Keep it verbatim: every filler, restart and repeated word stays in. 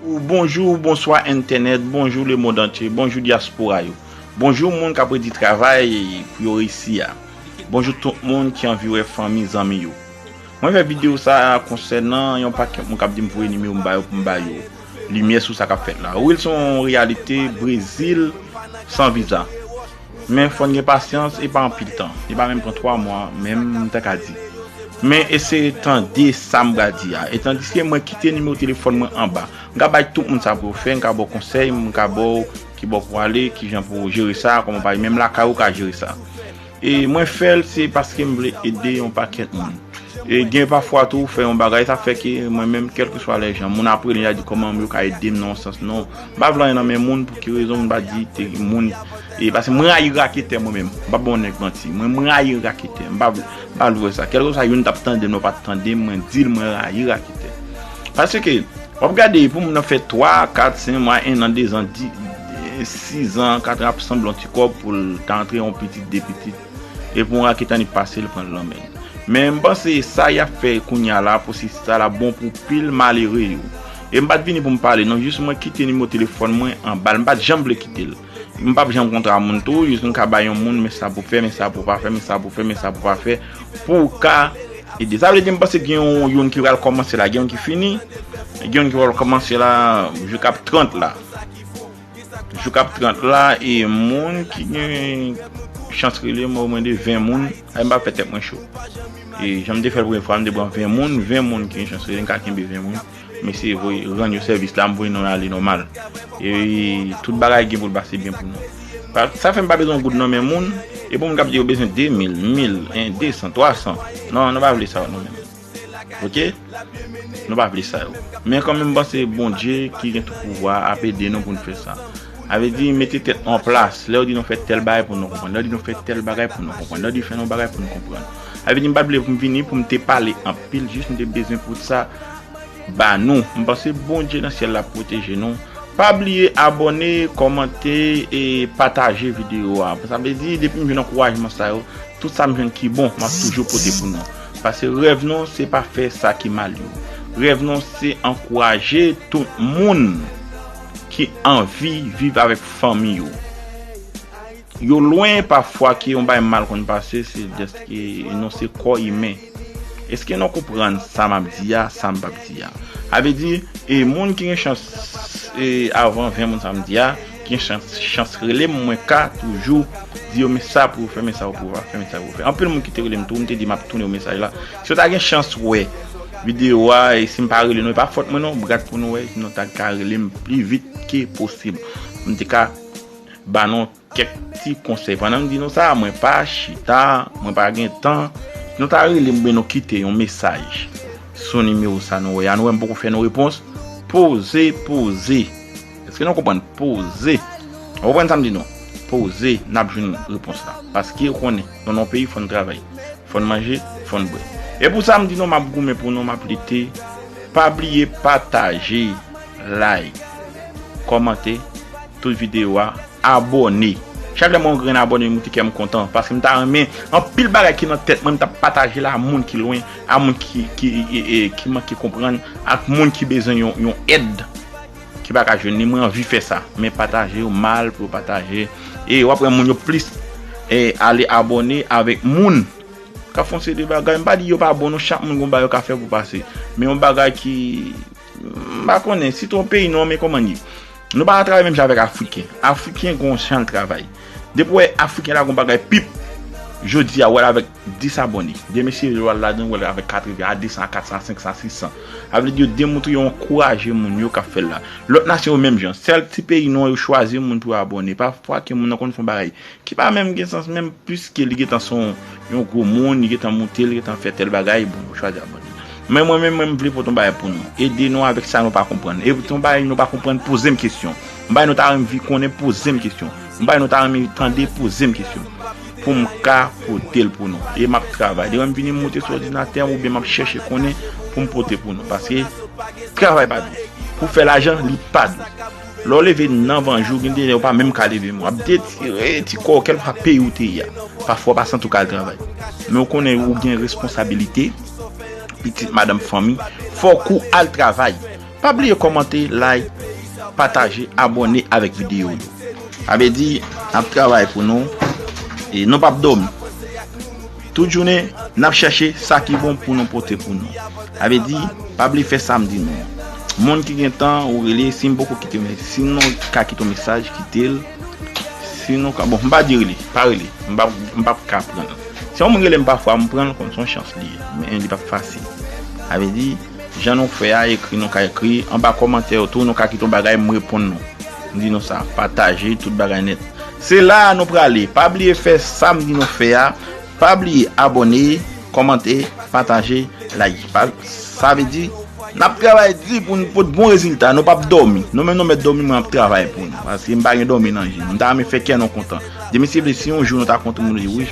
Bonjou, bonswa entènèt, bonjou lemonn antye, bonjou dyaspora yo. Bonjou moun k ap redi travay pou yo reyisi a. Bonjou tout moun ki anvi wè fanmi, zanmi yo. Mwen fè videyo sa a konsènan yon pakèt moun k ap di m voye nimewo m ba yo pou m ba yo limyè sou sa k ap fèt la. Wi, l se yon reyalite, Brezil san viza. Men fò n gen pasyans, e pa anpil tan. Li pa menm pran twa mwa, menm m ta ka di. Men eseye tande sa m pral di a. E tandiske mwen kite nimewo telefòn mwen anba. M ka bay tout moun sa pou yo fè, m ka ba w konsèy, m ka ba w ki bò pou w ale, kijan pou w jere sa, kòman w pa menm lakay ou ka jere sa. E mwen fè l, se paske m vle ede yon pakèt moun. E gen pafwa tou, ou fè yon bagay, sa fè ke mwen menm, kèlkeswa lè jan, moun ap rele, y a di kòman yo ka ede m nan yon sans, non. M pa vle anyen nan men moun, pou ki rezon, m pa di te moun. E paske mwen rayi raketè mwen menm. M pa ba yon nèg manti. Mwen, mwen rayi raketè. M pa vle, m pa vle wè sa. Kèlkeswa youn t ap tande m, non, pa t tande m, mwen di l, mwen rayi raketè. Paske, w ap gade, pou moun nan fè twa, kat, senk mwa, en an, dezan, di, sizan, katran, ap sanble yon ti kòb pou l ta antre yon pitit, de pitit. E pou yon raketè annik pase, l pran l nan men l. Men m panse sa y ap fè kounye a la, pwosesis sa la bon pou pil malere yo. E m pa t vini pou m pale, non, jis mwen kite nimewo telefòn mwen anba l. M pa t janm vle kite l. M p ap janm kontre a moun tou, jis m ka bay yon moun, men sa pou fè, men sa pou pa fè, men sa pou fè, men sa pou pa fè, pou w ka ede. Sa vle di, m panse gen yon, youn ki pral kòmanse la, gen youn ki fini, gen youn ki pral kòmanse la, jou k ap trant la. Jou k ap trant la, e moun ki gen chans rele m, omwen de ven moun, ay m pa fè tèt mwen cho. E jan m te fè l premye fwa, m te pran ven moun, ven moun ki gen chans rele m, ka kenbe ven moun. M eseye voye, rann yo sèvis la, m voye non ale nòmal. E tout bagay gen pou l pase byen pou nou. Pa, sa fè m pa bezwen goud nan men moun, e pou moun k ap di yo bezwen de mil, mil, en, de san, twa san. Non, nou pa vle sa yo nan men moun. Oke? Nou pa vle sa yo. Men kanmenm, m panse Bondye ki gen tout pouvwa ap ede nou pou n fè sa. Sa vle di, mete tèt nou an plas. Lè yo di nou fè tèl bagay pou nou konprann. Lè yo di nou fè tèl bagay pou nou konprann. Lè yo di fè yon bagay pou nou konprann. Sa vle di, m pa t vle pou m vini, pou m te pale anpil, jis m te bezwen pou sa ba nou. M panse Bondye nan syèl la ap pwoteje nou. Pa bliye abòne, kòmante e pataje videyo a. Sa vle di, depi m jwenn ankourajman sa yo, tout sa m jwenn ki bon, m ap toujou pote pou nou. Paske rèv nou, se pa fè sa ki mal yo. Rèv nou, se ankouraje tout moun ki anvi viv avèk fanmi yo. Yo lwen pafwa ke yon bagay mal konn pase, se dèske nou se kò imen. Èske nou konprann sa m ap di a, sa m p ap di a? Sa vle di, e moun ki gen chans, e avan ven moun sa m di a, ki gen chans, chans rele m, mwen ka toujou di yo, men sa pou w fè, men sa pou w pa fè, men sa pou w fè. Anpil moun ki te rele m tou, m te di m ap tounen yo mesaj la. Si yo ta gen chans wè videyo a, e si m pa rele nou, e pa fòt mwen non, brat pou nou wè, nou ta ka rele m pli vit ke posib. M te ka ba nou kèk ti konsèy. Pandan m di nou sa, mwen pa chita, mwen pa gen tan. Si nou ta rele m oubyen nou kite yon mesaj sou nimewo sa nou wè a, nou wè m poko fè nou repons, poze, poze. Èske nou konprann? Poze. Ou konprann sa m di nou? Poze, n ap jwenn repons la. Paske ou konnen, nou nan yon peyi, fò n travay. Fò n manje, fò n bwè. E pou sa m di nou, m ap goumen pou nou, m ap lite. Pa bliye pataje, like, kòmante tout videyo a, abòne. Chak lè m wè yon grenn abòne, m moute kè m kontan, paske m ta renmen anpil bagay ki nan tèt mwen, m t ap pataje l a moun ki lwen, a moun ki, ki, e, e, ki manke konprann, ak moun ki bezwen yon, yon èd, ki pa ka jwenn li. Mwen anvi fè sa, men pataje yo mal pou yo pataje. E w ap wè moun yo plis, e, ale abòne avèk moun k ap fè yon seri de bagay. M pa di yo pa bon non, chak moun gon bagay yo ka fè pou pase. Men yon bagay ki, m pa konnen, sitou yon peyi nou an, men kòman n ye. Nou pa ka travay menm jan avèk Afriken. Afriken gon jan l travay. Depi w wè Afriken la gon bagay pip, jodi a, w wè l avèk dis abòne. Demen si w al ladan, w wè l avèk katreven a, de san a, kat san a, senk san a, sis san. Sa vle di yo demontre yo ankouraje moun yo k ap fè l la. Lòt nasyon yo menm jan. Sèl ti peyi nou an yo chwazi moun pou yo abòne. Pafwa ke moun nan konn fè yon bagay ki pa menm gen sans menm, piske li gentan se yon, yon gwo moun, li gentan moute, li gentan fè tèl bagay, bon, yo chwazi abòne. Men mwen menm, mwen, m vle pote yon bagay pou nou. Ede nou avèk sa nou pa konprann. E pote yon bagay nou pa konprann, poze m kesyon. Yon bagay nou ta anvi konnen, poze m kesyon. Yon bagay nou ta renmen tande, poze m kesyon. Pou m ka pote l pou nou. E m ap travay. Depi m vini, m moute sou òdinatè m oubyen m ap chèche konnen pou m pote pou nou. Paske travay pa dou. Pou fè lajan, li pa dou. Lè w leve nan vanjou, gen de lè w pa menm ka leve men w. W ap detire ti kò w, kèlkeswa peyi w te ye a. Pafwa w pa santi w ka al travay. Men w konnen ou gen responsabilite, pitit, madanm, fanmi, fòk ou al travay. Pa bliye kòmante, like, pataje, abòne avèk videyo yo. Sa vle di, n ap travay pou nou e nou p ap dòmi. Tout jounen, n ap chèche sa ki bon pou nou pote pou nou. Sa vle di, pa bliye fè sa m di nou. Moun ki gen tan, ou rele, si m poko kite, si nou ka kite yon mesaj, kite l. Si nou ka, bon, m pa di rele, pa rele. M pa, m p ap ka pran l. Si yon moun rele m pafwa, m pran l kòm se yon chans li ye. Men li p ap fasil. Sa vle di, jan nou fè a, ekri nou ka ekri. Anba kòmantè yo tou, nou ka kite yon bagay, m reponn nou. M di nou sa, pataje tout bagay nèt. Se la a nou prale. Pa bliye fè sa m di nou fè a. Pa bliye abòne, kòmante, pataje, like. Pa, sa vle di, n ap travay di pou n pot bon rezilta. Nou p ap dòmi. Nou menm nou mèt dòmi, mwen ap travay pou nou. Paske m pa gen dòmi nan je m. M ta renmen fè kè nou kontan. Demen si Dye vle, si yon jou nou ta kontre moun, nou di wi,